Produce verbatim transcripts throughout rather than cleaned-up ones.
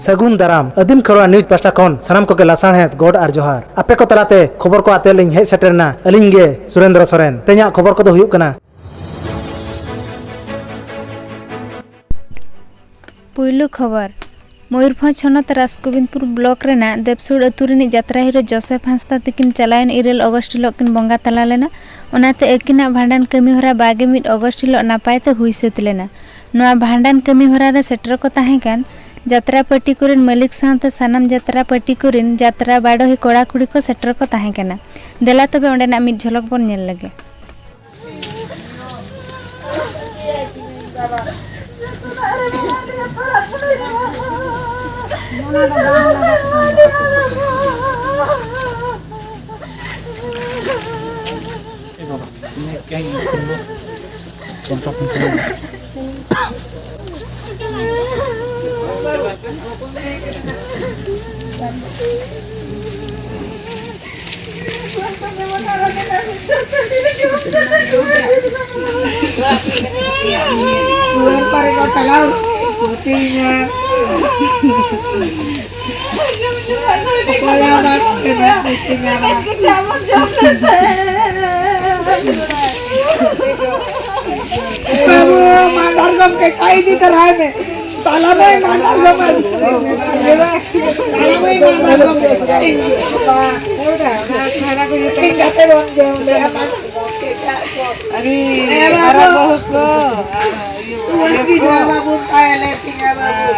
ᱥᱟᱹᱜᱩᱱ ᱫᱟᱨᱟᱢ᱾ ᱟᱹᱫᱤᱢ ᱠᱷᱮᱨᱣᱟᱲ ᱱᱤᱭᱩᱡᱽ ᱯᱟᱦᱴᱟ ᱠᱷᱚᱱ ᱥᱟᱱᱟᱢ ᱠᱚᱜᱮ ᱞᱟᱥᱟᱲᱦᱮᱫ ᱜᱚᱰ ᱟᱨ ᱡᱚᱦᱟᱨ᱾ ᱟᱯᱮ ᱠᱚ ᱛᱟᱞᱟᱛᱮ ᱠᱷᱚᱵᱚᱨ ᱠᱚ ᱟᱛᱮ ᱞᱤᱧ ᱦᱮᱡ ᱥᱮᱴᱮᱨ ᱮᱱᱟ ᱟᱹᱞᱤᱧ ᱜᱮ ᱥᱩᱨᱮᱱᱫᱨᱚ ᱥᱚᱨᱮᱱ᱾ ᱛᱮᱦᱮᱧᱟᱜ ᱠᱷᱚᱵᱚᱨ ᱠᱚᱫᱚ ᱦᱩᱭᱩᱜ ᱠᱟᱱᱟ᱾ ᱯᱩᱭᱞᱩ ᱠᱷᱚᱵᱚᱨ᱾ ᱢᱚᱭᱩᱨᱵᱷᱚᱸᱡᱽ ᱦᱚᱱᱚᱛ ᱨᱟᱥᱜᱳᱵᱤᱱᱫᱯᱩᱨ ᱵᱞᱚᱠ ᱨᱮᱱᱟᱜ ᱫᱮᱵᱥᱩᱲ ᱟᱹᱛᱩ ᱨᱤᱱᱤᱡ ᱡᱟᱛᱨᱟ ᱦᱤᱨᱳ ᱡᱳᱥᱮᱯ ᱦᱟᱸᱥᱫᱟ ᱛᱤᱠᱤᱱ ᱪᱟᱞᱟᱣᱮᱱ ᱤᱨᱟᱹᱞ ᱚᱜᱚᱥᱴ ᱦᱤᱞᱚᱜ ᱠᱤᱱ ᱵᱚᱸᱜᱟ ᱛᱟᱞᱟ ᱞᱮᱱᱟ᱾ ᱚᱱᱟᱛᱮ ᱟᱹᱠᱤᱱᱟᱜ ᱵᱷᱟᱸᱰᱟᱱ ᱠᱟᱹᱢᱤ ᱦᱚᱨᱟ ᱵᱟᱜᱮ ᱢᱤᱫ ᱚᱜᱚᱥᱴ ᱦᱤᱞᱚᱜ ᱱᱟᱯᱟᱭ ᱛᱮ ᱦᱩᱭ ᱥᱟᱹᱛ ᱞᱮᱱᱟ᱾ ᱱᱚᱣᱟ ᱵᱷᱟᱸᱰᱟᱱ ᱠᱟᱹᱢᱤ ᱦᱚᱨᱟ ᱨᱮ ᱥᱮᱴᱮᱨ ᱠᱚ ᱛᱟᱦᱮᱸ ᱠᱟᱱ ᱡᱟᱛᱨᱟ ᱯᱟᱹᱴᱤ ᱠᱚᱨᱮᱱ ᱢᱟᱹᱞᱤᱠ ᱥᱟᱶᱛᱮ ᱥᱟᱱᱟᱢ ᱡᱟᱛᱨᱟ ᱯᱟᱹᱴᱤ ᱠᱚᱨᱮᱱ ᱡᱟᱛᱨᱟ ᱵᱟᱰᱚᱦᱤ ᱠᱚᱲᱟ ᱠᱩᱲᱤ ᱠᱚ ᱥᱮᱴᱮᱨ ᱠᱚ ᱛᱟᱦᱮᱸ ᱠᱟᱱᱟ᱾ ᱫᱮᱞᱟ ᱛᱚᱵᱮ ᱚᱸᱰᱮᱱᱟᱜ ᱢᱤᱫ ᱡᱷᱚᱞᱚᱠ ᱵᱚᱱ ᱧᱮᱞ ᱞᱮᱜᱮ᱾ ᱵᱟᱹᱵᱩ, ᱢᱟᱰᱟᱨ ᱜᱚᱢᱠᱮ ᱠᱟᱭ ᱤᱫᱤ ᱛᱟᱨᱟᱭ ᱢᱮ᱾ ᱛᱟᱞᱟ ᱢᱟᱹᱭ ᱢᱟᱰᱟᱨ ᱜᱚᱢᱠᱮ᱾ ᱛᱟᱞᱟ ᱢᱟᱹᱭ ᱢᱟᱰᱟᱨ ᱜᱚᱢᱠᱮ᱾ ᱴᱷᱤᱠ ᱠᱟᱛᱮ ᱵᱚᱱ ᱡᱚᱢ ᱞᱮᱜᱼᱟ᱾ ᱟᱹᱰᱤ ᱦᱮᱸ, ᱵᱟᱹᱵᱩ᱾ ᱢᱟᱨᱟᱝ ᱵᱟᱹᱦᱩ ᱠᱚ᱾ ᱟᱨ ᱤᱭᱟᱹ ᱠᱚ᱾ ᱜᱤᱫᱽᱨᱟᱹ ᱵᱟᱹᱵᱩ ᱛᱟᱦᱮᱸ ᱞᱮᱱ ᱛᱤᱧᱟ ᱵᱟᱹᱵᱩ᱾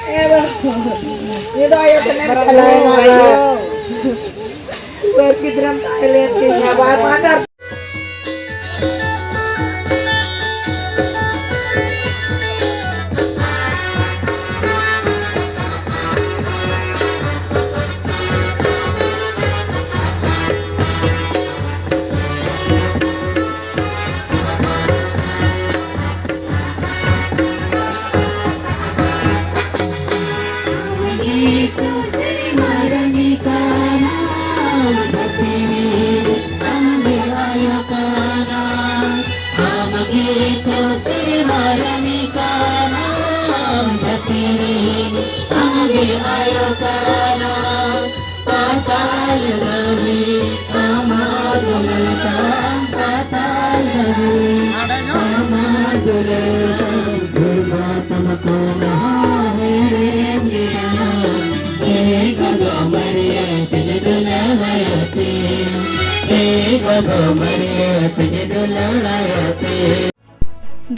ᱦᱮᱸ, ᱵᱟᱹᱵᱩ᱾ ᱩᱱᱤ ᱫᱚ ᱟᱭᱳ ᱴᱷᱮᱱᱮᱢ ᱪᱟᱞᱟᱣ ᱮᱱᱟ, ᱟᱭᱳ᱾ ᱟᱭᱳ᱾ ᱵᱟᱹᱵᱩ ᱜᱤᱫᱽᱨᱟᱹᱢ ᱛᱟᱦᱮᱸ ᱞᱮᱱ ᱛᱤᱧᱟ, ᱵᱟᱵᱟ, ᱢᱟᱰᱟᱨ᱾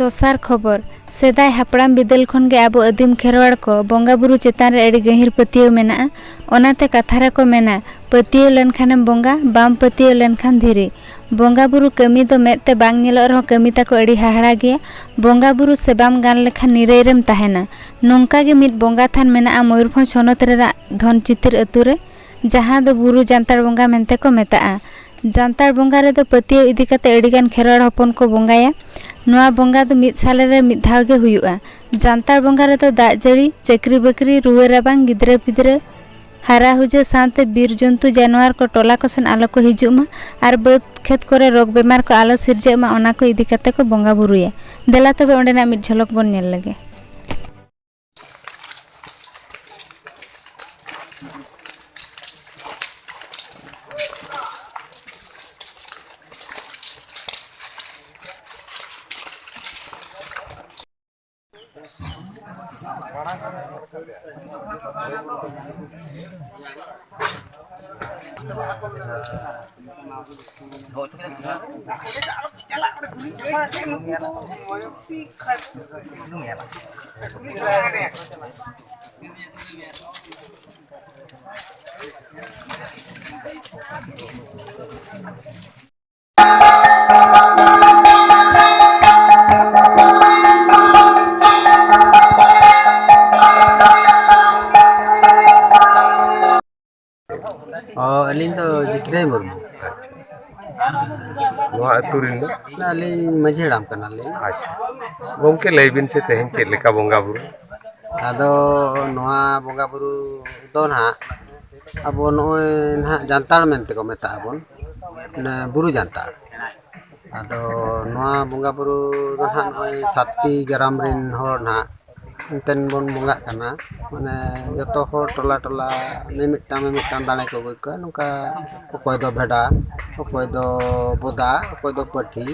ᱫᱚᱥᱟᱨ ᱠᱷᱚᱵᱚᱨ, ᱥᱮᱫᱟᱭ ᱦᱟᱯᱲᱟᱢ ᱵᱤᱫᱟᱹᱞ ᱠᱷᱚᱱ ᱜᱮ ᱟᱵᱚ ᱟᱹᱫᱤᱢ ᱠᱷᱮᱨᱣᱟᱲ ᱠᱚ ᱵᱚᱸᱜᱟ ᱵᱩᱨᱩ ᱪᱮᱛᱟᱱ ᱨᱮ ᱟᱹᱰᱤ ᱜᱟᱹᱦᱤᱨ ᱯᱟᱹᱛᱭᱟᱹᱣ ᱢᱮᱱᱟᱜᱼᱟ᱾ ᱚᱱᱟᱛᱮ ᱠᱟᱛᱷᱟ ᱨᱮᱠᱚ ᱢᱮᱱᱟ, "ᱯᱟᱹᱛᱭᱟᱹᱣ ᱞᱮᱱᱠᱷᱟᱱᱮᱢ ᱵᱚᱸᱜᱟ, ᱵᱟᱢ ᱯᱟᱹᱛᱭᱟᱹᱣ ᱞᱮᱱᱠᱷᱟᱱ ᱫᱷᱤᱨᱤ᱾" ᱵᱚᱸᱜᱟ ᱵᱩᱨᱩ ᱠᱟᱹᱢᱤ ᱫᱚ ᱢᱮᱫ ᱛᱮ ᱵᱟᱝ ᱧᱮᱞᱚᱜ ᱨᱮᱦᱚᱸ ᱠᱟᱹᱢᱤ ᱛᱟᱠᱚ ᱟᱹᱰᱤ ᱦᱟᱦᱟᱲᱟ ᱜᱮᱭᱟ᱾ ᱵᱚᱸᱜᱟ ᱵᱩᱨᱩ ᱥᱮ ᱵᱟᱢ ᱜᱟᱱ ᱞᱮᱠᱷᱟᱱ ᱱᱤᱨᱟᱹᱭ ᱨᱮᱢ ᱛᱟᱦᱮᱱᱟ᱾ ᱱᱚᱝᱠᱟ ᱜᱮ ᱢᱤᱫ ᱵᱚᱸᱜᱟ ᱛᱷᱟᱱ ᱢᱮᱱᱟᱜᱼᱟ ᱢᱚᱭᱩᱨᱵᱷᱚᱸᱡᱽ ᱦᱚᱱᱚᱛ ᱨᱮᱱᱟᱜ ᱫᱷᱚᱱᱪᱤᱛᱤᱨ ᱟᱹᱛᱩ ᱨᱮ, ᱡᱟᱦᱟᱸ ᱫᱚ ᱵᱩᱨᱩ ᱡᱟᱱᱛᱟᱲ ᱵᱚᱸᱜᱟ ᱢᱮᱱᱛᱮ ᱠᱚ ᱢᱮᱛᱟᱜᱼᱟ᱾ ᱡᱟᱱᱛᱟᱲ ᱵᱚᱸᱜᱟ ᱨᱮᱫᱚ ᱯᱟᱹᱛᱭᱟᱹᱣ ᱤᱫᱤ ᱠᱟᱛᱮ ᱟᱹᱰᱤᱜᱟᱱ ᱠᱷᱮᱨᱣᱟᱲ ᱦᱚᱯᱚᱱ ᱠᱚ ᱵᱚᱸᱜᱟᱭᱟ᱾ ᱱᱚᱣᱟ ᱵᱚᱸᱜᱟ ᱫᱚ ᱢᱤᱫ ᱥᱟᱞᱮ ᱨᱮ ᱢᱤᱫ ᱫᱷᱟᱣ ᱜᱮ ᱦᱩᱭᱩᱜᱼᱟ᱾ ᱡᱟᱱᱛᱟᱲ ᱵᱚᱸᱜᱟ ᱨᱮᱫᱚ ᱫᱟᱜ ᱡᱟᱹᱲᱤ, ᱪᱟᱹᱠᱨᱤ ᱵᱟᱹᱠᱨᱤ, ᱨᱩᱣᱟᱹ ᱨᱟᱵᱟᱝ, ᱜᱤᱫᱽᱨᱟᱹ ᱯᱤᱫᱽᱨᱟᱹ ᱦᱟᱨᱟ ᱦᱩᱡᱟᱹ ᱥᱟᱶᱛᱮ ᱵᱤᱨ ᱡᱚᱱᱛᱩ ᱡᱟᱱᱣᱟᱨ ᱠᱚ ᱴᱚᱞᱟ ᱠᱚᱥᱮᱱ ᱟᱞᱚ ᱠᱚ ᱦᱤᱡᱩᱜ ᱢᱟ ᱟᱨ ᱵᱟᱹᱫᱽ ᱠᱷᱮᱛ ᱠᱚᱨᱮ ᱨᱳᱜᱽ ᱵᱮᱢᱟᱨ ᱠᱚ ᱟᱞᱚ ᱥᱤᱨᱡᱟᱹᱜ ᱢᱟ, ᱚᱱᱟ ᱠᱚ ᱤᱫᱤ ᱠᱟᱛᱮ ᱠᱚ ᱵᱚᱸᱜᱟ ᱵᱩᱨᱩᱭᱟ᱾ ᱫᱮᱞᱟ ᱛᱚᱵᱮ ᱚᱸᱰᱮᱱᱟᱜ ᱢᱤᱫ ᱡᱷᱚᱞᱚᱠ ᱵᱚᱱ ᱧᱮᱞ ᱞᱮᱜᱮ᱾ ᱚ, ᱟᱹᱞᱤᱧ ᱫᱚ ᱡᱤᱛᱨᱟᱹᱭ ᱢᱩᱨᱢᱩ᱾ ᱟᱪᱪᱷᱟ᱾ ᱱᱚᱣᱟ ᱟᱹᱛᱩ ᱨᱮᱱ ᱫᱚ? ᱟᱹᱞᱤᱧ ᱢᱟᱹᱡᱷᱤ ᱦᱟᱲᱟᱢ ᱠᱟᱱᱟᱞᱤᱧ᱾ ᱟᱪᱪᱷᱟ᱾ ᱜᱚᱢᱠᱮ, ᱞᱟᱹᱭ ᱵᱤᱱ ᱥᱮ, ᱛᱮᱦᱮᱧ ᱪᱮᱫ ᱞᱮᱠᱟ ᱵᱚᱸᱜᱟ ᱵᱩᱨᱩ? ᱟᱫᱚ ᱱᱚᱣᱟ ᱵᱚᱸᱜᱟ ᱵᱩᱨᱩ ᱫᱚ ᱱᱟᱦᱟᱜ ᱟᱵᱚ ᱱᱚᱜᱼᱚᱭ ᱱᱟᱦᱟᱜ ᱡᱟᱱᱛᱟᱲ ᱢᱮᱱᱛᱮ ᱠᱚ ᱢᱮᱛᱟᱜ ᱟᱵᱚᱱ, ᱚᱱᱮ ᱵᱩᱨᱩ ᱡᱟᱱᱛᱟᱲ᱾ ᱟᱫᱚ ᱱᱚᱣᱟ ᱵᱚᱸᱜᱟ ᱵᱩᱨᱩ ᱫᱚ ᱱᱟᱦᱟᱜ ᱱᱚᱜᱼᱚᱭ ᱥᱟᱛᱴᱤ ᱜᱨᱟᱢ ᱨᱮᱱ ᱦᱚᱲ ᱱᱟᱦᱟᱜ ᱮᱱᱛᱮᱱ ᱵᱚᱱ ᱵᱚᱸᱜᱟᱜ ᱠᱟᱱᱟ, ᱢᱟᱱᱮ ᱡᱚᱛᱚ ᱦᱚᱲ ᱴᱚᱞᱟ ᱴᱚᱞᱟ ᱢᱤᱢᱤᱫᱴᱟᱝ ᱢᱤᱢᱤᱫᱴᱟᱝ ᱫᱟᱲᱮ ᱠᱚ ᱟᱹᱜᱩᱭᱮᱫ ᱠᱚᱣᱟ᱾ ᱱᱚᱝᱠᱟ ᱚᱠᱚᱭ ᱫᱚ ᱵᱷᱮᱰᱟ, ᱚᱠᱚᱭ ᱫᱚ ᱵᱚᱫᱟ, ᱚᱠᱚᱭ ᱫᱚ ᱯᱟᱹᱴᱷᱤ᱾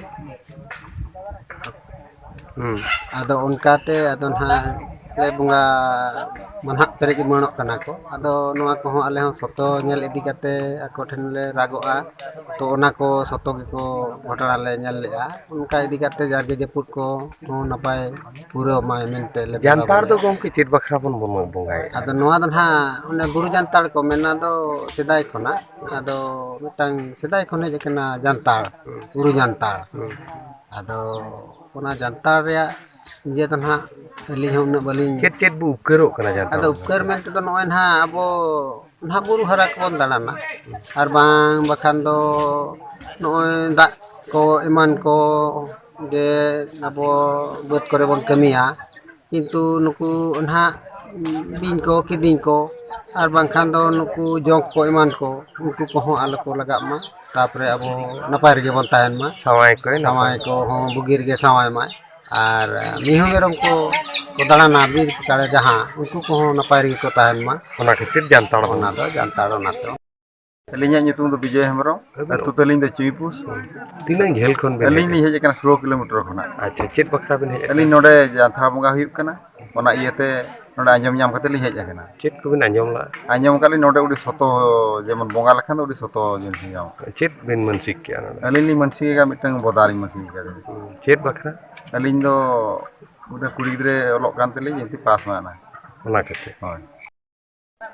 ᱦᱩᱸ᱾ ᱟᱫᱚ ᱚᱱᱠᱟᱛᱮ ᱟᱫᱚ ᱱᱟᱦᱟᱜ ᱞᱮ ᱵᱚᱸᱜᱟ ᱢᱟᱱᱦᱟᱜ ᱯᱮᱨᱮᱡ ᱩᱢᱟᱹᱬᱚᱜ ᱠᱟᱱᱟ ᱠᱚ᱾ ᱟᱫᱚ ᱱᱚᱣᱟ ᱠᱚᱦᱚᱸ ᱟᱞᱮ ᱦᱚᱸ ᱥᱚᱛᱚ ᱧᱮᱞ ᱤᱫᱤ ᱠᱟᱛᱮ ᱟᱠᱚ ᱴᱷᱮᱱ ᱞᱮ ᱨᱟᱜᱚᱜᱼᱟ᱾ ᱛᱚ ᱚᱱᱟ ᱠᱚ ᱥᱚᱛᱚ ᱜᱮᱠᱚ ᱜᱷᱚᱴᱟᱬᱟ ᱞᱮ ᱧᱮᱞ ᱞᱮᱜᱼᱟ᱾ ᱚᱱᱠᱟ ᱤᱫᱤ ᱠᱟᱛᱮ ᱡᱟᱨᱜᱮ ᱡᱟᱹᱯᱩᱫ ᱠᱚ ᱦᱚᱸ ᱱᱟᱯᱟᱭ ᱯᱩᱨᱟᱹᱣ ᱢᱟᱭ ᱢᱮᱱᱛᱮ ᱞᱮ ᱵᱚᱸᱜᱟ ᱡᱟᱱᱛᱟᱲ ᱫᱚ ᱵᱩᱨᱩᱭᱟ᱾ ᱜᱚᱢᱠᱮ ᱪᱮᱫ ᱵᱟᱠᱷᱨᱟ ᱵᱚᱱ ᱵᱚᱸᱜᱟᱭᱮᱫᱼᱟ? ᱟᱫᱚ ᱱᱚᱣᱟ ᱫᱚ ᱱᱟᱦᱟᱜ ᱚᱱᱮ ᱵᱩᱨᱩ ᱡᱟᱱᱛᱟᱲ ᱠᱚ ᱢᱮᱱᱟ ᱫᱚ ᱥᱮᱫᱟᱭ ᱠᱷᱚᱱᱟᱜ, ᱟᱫᱚ ᱢᱤᱫᱴᱟᱝ ᱥᱮᱫᱟᱭ ᱠᱷᱚᱱ ᱦᱮᱡ ᱟᱠᱟᱱᱟ ᱡᱟᱱᱛᱟᱲ, ᱵᱩᱨᱩ ᱡᱟᱱᱛᱟᱲ᱾ ᱦᱩᱸ᱾ ᱟᱫᱚ ᱚᱱᱟ ᱡᱟᱱᱛᱟᱲ ᱨᱮᱭᱟᱜ ᱤᱭᱟᱹ ᱫᱚ ᱱᱟᱦᱟᱜ ᱟᱹᱞᱤᱧ ᱦᱚᱸ ᱩᱱᱟᱹᱜ ᱵᱟᱹᱞᱤᱧ ᱪᱮᱫ ᱪᱮᱫ ᱵᱚ ᱩᱯᱠᱟᱹᱨᱚᱜ ᱠᱟᱱᱟ ᱡᱟᱱᱛᱟᱲ ᱟᱫᱚ ᱨᱮᱫᱚ? ᱩᱯᱠᱟᱹᱨ ᱢᱮᱱ ᱛᱮᱫᱚ ᱱᱚᱜᱼᱚᱭ ᱱᱟᱦᱟᱜ ᱟᱵᱚ ᱱᱟᱦᱟᱜ ᱵᱩᱨᱩ ᱦᱟᱨᱟ ᱠᱚᱵᱚᱱ ᱫᱟᱬᱟᱱᱟ, ᱟᱨ ᱵᱟᱝ ᱵᱟᱠᱷᱟᱱ ᱫᱚ ᱱᱚᱜᱼᱚᱭ ᱫᱟᱜ ᱠᱚ ᱮᱢᱟᱱ ᱠᱚ ᱜᱮ ᱟᱵᱚ ᱵᱟᱹᱫᱽ ᱠᱚᱨᱮ ᱵᱚᱱ ᱠᱟᱹᱢᱤᱭᱟ᱾ ᱠᱤᱱᱛᱩ ᱱᱩᱠᱩ ᱱᱟᱦᱟᱜ ᱵᱤᱧ ᱠᱚ, ᱠᱤᱫᱤᱧ ᱠᱚ, ᱟᱨ ᱵᱟᱝᱠᱷᱟᱱ ᱫᱚ ᱱᱩᱠᱩ ᱡᱚᱸᱠ ᱠᱚ ᱮᱢᱟᱱ ᱠᱚ, ᱩᱱᱠᱩ ᱠᱚᱦᱚᱸ ᱟᱞᱚ ᱠᱚ ᱞᱟᱜᱟᱜ ᱢᱟ᱾ ᱛᱟᱯᱚᱨᱮ ᱟᱵᱚ ᱱᱟᱯᱟᱭ ᱨᱮᱜᱮ ᱵᱚᱱ ᱛᱟᱦᱮᱱ ᱢᱟ᱾ ᱥᱟᱶᱟᱭ ᱠᱚᱭ ᱱᱟᱯᱟᱭ ᱥᱟᱶᱟᱭ ᱠᱚᱦᱚᱸ ᱵᱩᱜᱤ ᱨᱮᱜᱮ ᱥᱟᱶᱟᱭ ᱢᱟᱭ᱾ ᱟᱨ ᱢᱤᱦᱩ ᱢᱮᱨᱚᱢ ᱠᱚ, ᱠᱚ ᱫᱟᱬᱟᱱᱟ ᱵᱤᱨ ᱠᱟᱲᱮ ᱡᱟᱦᱟᱸ, ᱩᱱᱠᱩ ᱠᱚᱦᱚᱸ ᱱᱟᱯᱟᱭ ᱨᱮᱜᱮ ᱠᱚ ᱛᱟᱦᱮᱱ ᱢᱟ᱾ ᱚᱱᱟ ᱠᱷᱟᱹᱛᱤᱨ ᱡᱟᱱᱛᱟᱲ ᱵᱚᱱ ᱚᱱᱟ ᱫᱚ ᱡᱟᱱᱛᱟᱲ ᱚᱱᱟᱛᱮ᱾ ᱟᱹᱞᱤᱧᱟᱜ ᱧᱩᱛᱩᱢ ᱫᱚ ᱵᱤᱡᱚᱭ ᱦᱮᱢᱵᱨᱚᱢ᱾ ᱟᱹᱵᱤᱱ ᱟᱹᱛᱩ ᱛᱟᱹᱞᱤᱧ ᱫᱚ ᱪᱩᱭᱯᱩᱥ᱾ ᱛᱤᱱᱟᱹᱝ ᱡᱷᱟᱹᱞ ᱠᱷᱚᱱ ᱵᱤᱱ ᱟᱹᱞᱤᱧ ᱦᱮᱡ ᱞᱤᱧ ᱦᱮᱡ ᱟᱠᱟᱱᱟ ᱥᱳᱞᱳ ᱠᱤᱞᱳᱢᱤᱴᱟᱨ ᱠᱷᱚᱱᱟᱜ᱾ ᱟᱪᱪᱷᱟ, ᱪᱮᱫ ᱵᱟᱠᱷᱨᱟ ᱵᱤᱱ ᱦᱮᱡ ᱟᱹᱞᱤᱧ ᱟᱠᱟᱱᱟ? ᱱᱚᱰᱮ ᱡᱟᱱᱛᱷᱟᱲ ᱵᱚᱸᱜᱟ ᱦᱩᱭᱩᱜ ᱠᱟᱱᱟ, ᱚᱱᱟ ᱤᱭᱟᱹᱛᱮ ᱱᱚᱰᱮ ᱟᱸᱡᱚᱢ ᱧᱟᱢ ᱠᱟᱛᱮ ᱞᱤᱧ ᱦᱮᱡ ᱟᱠᱟᱱᱟ᱾ ᱪᱮᱫ ᱠᱚᱵᱤᱱ ᱟᱸᱡᱚᱢ ᱞᱟᱜᱼᱟ? ᱟᱸᱡᱚᱢ ᱟᱠᱟᱫ ᱞᱤᱧ ᱱᱚᱰᱮ ᱟᱹᱰᱤ ᱥᱚᱛᱚ, ᱡᱮᱢᱚᱱ ᱵᱚᱸᱜᱟ ᱞᱮᱠᱷᱟᱱ ᱫᱚ ᱟᱹᱰᱤ ᱥᱚᱛᱚ ᱡᱤᱱᱤᱥ ᱧᱟᱢᱚᱜᱼᱟ᱾ ᱪᱮᱫ ᱵᱤᱱ ᱢᱟᱹᱱᱥᱤᱠ ᱠᱮᱜᱼᱟ ᱱᱚᱰᱮ? ᱟᱹᱞᱤᱧ ᱞᱤᱧ ᱢᱟᱹᱱᱥᱤᱠ ᱟᱠᱟᱫ ᱢᱤᱫᱴᱟᱝ ᱵᱚᱫᱟ ᱞᱤᱧ ᱢᱟᱹᱱᱥᱤᱠ ᱟᱠᱟᱫ᱾ ᱪᱮᱫ ᱵᱟᱠᱷᱨᱟ? ᱟᱹᱞᱤᱧ ᱫᱚ ᱢᱤᱫᱴᱟᱝ ᱠᱩᱲᱤ ᱜᱤᱫᱽᱨᱟᱹ ᱚᱞᱚᱜ ᱠᱟᱱ ᱛᱟᱹᱞᱤᱧ, ᱡᱮᱢᱛᱤ ᱯᱟᱥ ᱢᱟ ᱚᱱᱟ᱾ ᱚᱱᱟ ᱠᱷᱟᱹᱛᱤᱨ᱾ ᱦᱳᱭ᱾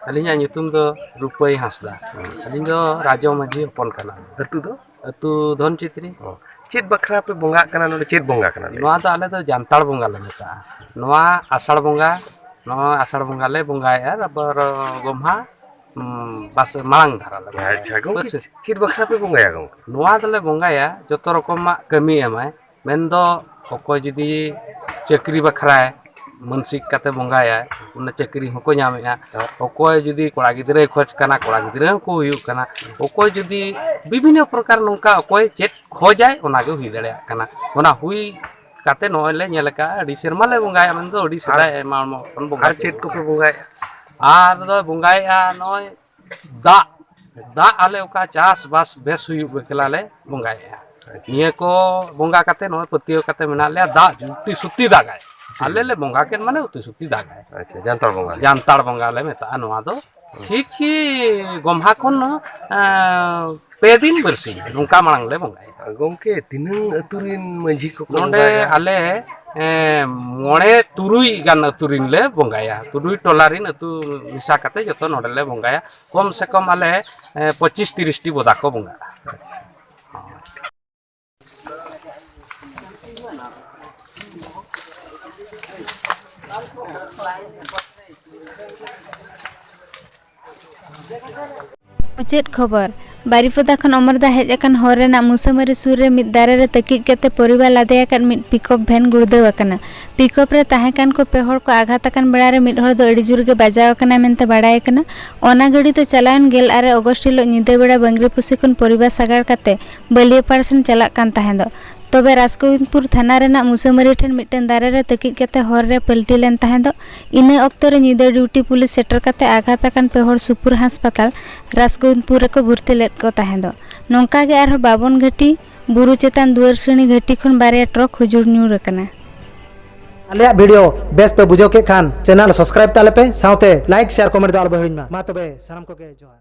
ᱟᱹᱞᱤᱧᱟᱜ ᱧᱩᱛᱩᱢ ᱫᱚ ᱨᱩᱯᱟᱹᱭ ᱦᱟᱸᱥᱫᱟ᱾ ᱦᱩᱸ᱾ ᱟᱹᱞᱤᱧ ᱫᱚ ᱨᱟᱡᱚ ᱢᱟᱹᱡᱷᱤ ᱦᱚᱯᱚᱱ ᱠᱟᱱᱟ᱾ ᱟᱹᱛᱩ ᱫᱚ? ᱟᱹᱛᱩ ᱫᱷᱚᱱᱪᱤᱛᱨᱤ᱾ ᱚ᱾ ᱪᱮᱫ ᱵᱟᱠᱷᱨᱟ ᱯᱮ ᱵᱚᱸᱜᱟᱜ ᱠᱟᱱᱟ ᱱᱚᱰᱮ? ᱪᱮᱫ ᱵᱚᱸᱜᱟ ᱠᱟᱱᱟ ᱞᱟᱹᱭ ᱱᱚᱣᱟ ᱢᱮ? ᱫᱚ ᱟᱞᱮ ᱫᱚ ᱡᱟᱱᱛᱟᱲ ᱵᱚᱸᱜᱟ ᱞᱮ ᱢᱮᱛᱟᱜᱼᱟ᱾ ᱱᱚᱣᱟ ᱟᱥᱟᱲ ᱵᱚᱸᱜᱟ, ᱱᱚᱣᱟ ᱟᱥᱟᱲ ᱵᱚᱸᱜᱟ ᱞᱮ ᱵᱚᱸᱜᱟᱭᱮᱫᱼᱟ, ᱛᱟᱨᱯᱚᱨ ᱜᱚᱢᱦᱟ, ᱩᱸ, ᱵᱟᱥ ᱢᱟᱲᱟᱝ ᱫᱷᱟᱨᱟ ᱞᱮ ᱵᱚᱸᱜᱟᱭᱟ᱾ ᱟᱪᱪᱷᱟ, ᱜᱚᱢᱠᱮ, ᱵᱟᱥ᱾ ᱪᱮᱫ ᱵᱟᱠᱷᱨᱟ ᱯᱮ ᱵᱚᱸᱜᱟᱭᱟ ᱜᱚᱢᱠᱮ? ᱱᱚᱣᱟ ᱫᱚᱞᱮ ᱵᱚᱸᱜᱟᱭᱟ ᱡᱚᱛᱚ ᱨᱚᱠᱚᱢᱟᱜ ᱠᱟᱹᱢᱤ ᱮᱢᱟᱭ, ᱢᱮᱱᱫᱚ ᱚᱠᱚᱭ ᱡᱩᱫᱤ ᱪᱟᱹᱠᱨᱤ ᱵᱟᱠᱷᱨᱟᱭ ᱢᱟᱹᱱᱥᱤᱠ ᱠᱟᱛᱮ ᱵᱚᱸᱜᱟᱭᱟᱭ, ᱚᱱᱟ ᱪᱟᱹᱠᱨᱤ ᱦᱚᱸᱠᱚ ᱧᱟᱢᱮᱜᱼᱟ᱾ ᱦᱮᱸ᱾ ᱚᱠᱚᱭ ᱡᱩᱫᱤ ᱠᱚᱲᱟ ᱜᱤᱫᱽᱨᱟᱹᱭ ᱠᱷᱚᱡᱽ ᱠᱟᱱᱟ, ᱠᱚᱲᱟ ᱜᱤᱫᱽᱨᱟᱹ ᱦᱚᱸᱠᱚ ᱦᱩᱭᱩᱜ ᱠᱟᱱᱟ᱾ ᱚᱠᱚᱭ ᱡᱩᱫᱤ ᱵᱤᱵᱷᱤᱱᱱᱚ ᱯᱨᱚᱠᱟᱨ ᱱᱚᱝᱠᱟ ᱚᱠᱚᱭ ᱪᱮᱫ ᱠᱷᱚᱡᱟᱭ, ᱚᱱᱟᱜᱮ ᱦᱩᱭ ᱫᱟᱲᱮᱭᱟᱜ ᱠᱟᱱᱟ᱾ ᱚᱱᱟ ᱦᱩᱭ ᱠᱟᱛᱮ ᱱᱚᱜᱼᱚᱭ ᱞᱮ ᱧᱮᱞ ᱟᱠᱟᱫᱼᱟ, ᱟᱹᱰᱤ ᱥᱮᱨᱢᱟ ᱞᱮ ᱵᱚᱸᱜᱟᱭᱟ, ᱢᱮᱱᱫᱚ ᱟᱹᱰᱤ ᱥᱮᱫᱟᱭ ᱟᱭᱢᱟ ᱦᱚᱲ ᱠᱷᱚᱱ ᱵᱚᱸᱜᱟ ᱟᱨ ᱪᱮᱫ ᱠᱚᱯᱮ ᱵᱚᱸᱜᱟᱭᱟ? ᱟᱨ ᱫᱚ ᱵᱚᱸᱜᱟᱭᱮᱫᱼᱟ ᱱᱚᱜᱼᱚᱭ ᱫᱟᱜ, ᱫᱟᱜ ᱟᱞᱮ ᱚᱠᱟ ᱪᱟᱥᱵᱟᱥ ᱵᱮᱥ ᱦᱩᱭᱩᱜ ᱵᱮᱠᱞᱟ ᱞᱮ ᱵᱚᱸᱜᱟᱭᱮᱫᱼᱟ᱾ ᱟᱪᱪᱷᱟ᱾ ᱱᱤᱭᱟᱹ ᱠᱚ ᱵᱚᱸᱜᱟ ᱠᱟᱛᱮ ᱱᱚᱜᱼᱚᱭ ᱯᱟᱹᱛᱭᱟᱹᱣ ᱠᱟᱛᱮ ᱢᱮᱱᱟᱜ ᱞᱮᱭᱟ, ᱫᱟᱜ ᱡᱩᱛᱤ ᱥᱩᱛᱤ ᱫᱟᱜᱟᱭ᱾ ᱟᱞᱮ ᱞᱮ ᱵᱚᱸᱜᱟ ᱠᱮᱫ ᱢᱟᱱᱮ ᱩᱛᱤ ᱥᱩᱛᱤ ᱫᱟᱜᱟᱭ᱾ ᱟᱪᱪᱷᱟ, ᱡᱟᱱᱛᱟᱲ ᱵᱚᱸᱜᱟ᱾ ᱡᱟᱱᱛᱟᱲ ᱵᱚᱸᱜᱟ ᱞᱮ ᱢᱮᱛᱟᱜᱼᱟ ᱱᱚᱣᱟ ᱫᱚ᱾ ᱴᱷᱤᱠ ᱠᱤ ᱜᱚᱢᱦᱟ ᱠᱷᱚᱱ, ᱮᱸ, ᱯᱮ ᱫᱤᱱ ᱵᱟᱹᱨᱥᱤᱧ ᱱᱚᱝᱠᱟ ᱢᱟᱲᱟᱝ ᱞᱮ ᱵᱚᱸᱜᱟᱭᱟ᱾ ᱜᱚᱢᱠᱮ, ᱛᱤᱱᱟᱹᱝ ᱟᱹᱛᱩ ᱨᱤᱱ ᱢᱟᱹᱡᱷᱤ ᱠᱚᱠᱚ ᱱᱚᱰᱮ ᱵᱚᱸᱜᱟᱭᱟ? ᱟᱞᱮ, ᱮᱸ, ᱢᱚᱬᱮ ᱛᱩᱨᱩᱭ ᱜᱟᱱ ᱟᱹᱛᱩ ᱨᱤᱱ ᱞᱮ ᱵᱚᱸᱜᱟᱭᱟ᱾ ᱛᱩᱨᱩᱭ ᱴᱚᱞᱟ ᱨᱤᱱ ᱟᱹᱛᱩ ᱢᱮᱥᱟ ᱠᱟᱛᱮ ᱡᱚᱛᱚ ᱱᱚᱰᱮ ᱞᱮ ᱵᱚᱸᱜᱟᱭᱟ᱾ ᱠᱚᱢ ᱥᱮ ᱠᱚᱢ ᱟᱞᱮ, ᱮᱸ, ᱯᱚᱸᱪᱤᱥ ᱛᱤᱨᱤᱥ ᱴᱤ ᱵᱚᱫᱟ ᱠᱚ ᱵᱚᱸᱜᱟᱜᱼᱟ᱾ ᱢᱩᱪᱟᱹᱫ ᱠᱷᱚᱵᱚᱨ᱾ ᱵᱟᱨᱤᱯᱚᱫᱟ ᱠᱷᱚᱱ ᱚᱢᱚᱨᱫᱟ ᱦᱮᱡ ᱟᱠᱟᱱ ᱦᱚᱨ ᱨᱮᱱᱟᱜ ᱢᱩᱥᱟᱹᱢᱟᱹᱨᱤ ᱥᱩᱨ ᱨᱮ ᱢᱤᱫ ᱫᱟᱨᱮ ᱨᱮ ᱛᱟᱹᱠᱤᱡ ᱠᱟᱛᱮ ᱯᱚᱨᱤᱵᱟᱨ ᱞᱟᱫᱮ ᱟᱠᱟᱫ ᱢᱤᱫ ᱯᱤᱠᱚᱯ ᱵᱷᱮᱱ ᱜᱩᱲᱫᱟᱹᱣ ᱟᱠᱟᱱᱟ᱾ ᱯᱤᱠᱚᱯ ᱨᱮ ᱛᱟᱦᱮᱸ ᱠᱟᱱ ᱠᱚ ᱯᱮ ᱦᱚᱲ ᱠᱚ ᱟᱜᱷᱟᱛ ᱟᱠᱟᱱ ᱵᱮᱲᱟ ᱨᱮ ᱢᱤᱫ ᱦᱚᱲ ᱫᱚ ᱟᱹᱰᱤ ᱡᱳᱨ ᱜᱮ ᱵᱟᱡᱟᱣ ᱟᱠᱟᱱᱟᱭ ᱢᱮᱱᱛᱮ ᱵᱟᱲᱟᱭ ᱟᱠᱟᱱᱟ᱾ ᱚᱱᱟ ᱜᱟᱹᱰᱤ ᱫᱚ ᱪᱟᱞᱟᱣᱮᱱ ᱜᱮᱞ ᱟᱨᱮ ᱚᱜᱚᱥᱴ ᱦᱤᱞᱚᱜ ᱧᱤᱫᱟᱹ ᱵᱮᱲᱟ ᱵᱟᱝᱨᱤᱯᱚᱥᱤ ᱠᱷᱚᱱ ᱯᱚᱨᱤᱵᱟᱨ ᱥᱟᱜᱟᱲ ᱠᱟᱛᱮ ᱵᱟᱹᱞᱤᱭᱟᱹᱯᱟᱲ ᱥᱮᱱ ᱪᱟᱞᱟᱜ ᱠᱟᱱ ᱛᱟᱦᱮᱸ ᱫᱚ᱾ ᱛᱚᱵᱮ ᱨᱟᱡᱽᱜᱳᱵᱤᱱᱫᱯᱩᱨ ᱛᱷᱟᱱᱟ ᱨᱮᱱᱟᱜ ᱢᱩᱥᱟᱹᱢᱟᱹᱨᱤ ᱴᱷᱮᱱ ᱢᱤᱫᱴᱟᱝ ᱫᱟᱨᱮ ᱨᱮ ᱛᱟᱹᱠᱤᱡ ᱠᱟᱛᱮ ᱦᱚᱨ ᱨᱮ ᱯᱟᱹᱞᱴᱤ ᱞᱮᱱ ᱛᱟᱦᱮᱸ ᱫᱚ᱾ ᱤᱱᱟᱹ ᱚᱠᱛᱚ ᱨᱮ ᱧᱤᱫᱟᱹ ᱰᱤᱭᱩᱴᱤ ᱯᱩᱞᱤᱥ ᱥᱮᱴᱮᱨ ᱠᱟᱛᱮ ᱟᱜᱷᱟᱛ ᱟᱠᱟᱱ ᱯᱮ ᱦᱚᱲ ᱥᱩᱯᱩᱨ ᱦᱟᱥᱯᱟᱛᱟᱞ ᱨᱟᱡᱽᱜᱳᱵᱤᱱᱫᱯᱩᱨ ᱨᱮᱠᱚ ᱵᱷᱚᱨᱛᱤ ᱞᱮᱫ ᱠᱚ ᱛᱟᱦᱮᱸ ᱫᱚ᱾ ᱱᱚᱝᱠᱟ ᱜᱮ ᱟᱨᱦᱚᱸ ᱵᱟᱵᱚᱱ ᱜᱷᱟᱹᱴᱤ ᱵᱩᱨᱩ ᱪᱮᱛᱟᱱ ᱫᱩᱣᱟᱹᱨᱥᱤᱬᱤ ᱜᱷᱟᱹᱴᱤ ᱠᱷᱚᱱ ᱵᱟᱨᱭᱟ ᱴᱨᱚᱠ ᱦᱩᱡᱩᱲ ᱧᱩᱨ ᱟᱠᱟᱱᱟ᱾ ᱟᱞᱮᱭᱟᱜ ᱵᱷᱤᱰᱤᱭᱳ ᱵᱮᱥ ᱯᱮ ᱵᱩᱡᱷᱟᱹᱣ ᱠᱮᱫ ᱠᱷᱟᱱ ᱪᱮᱱᱮᱞ ᱥᱟᱵᱥᱠᱨᱟᱭᱤᱵ ᱛᱟᱞᱮ ᱯᱮ, ᱥᱟᱶᱛᱮ ᱞᱟᱭᱤᱠ, ᱥᱮᱭᱟᱨ, ᱠᱚᱢᱮᱱᱴ ᱫᱚ ᱟᱞᱚ ᱯᱮ ᱦᱤᱲᱤᱧ ᱢᱟ᱾ ᱢᱟ ᱛᱚᱵᱮ ᱥᱟᱱᱟᱢ ᱠᱚᱜᱮ ᱡᱚᱦᱟᱨ᱾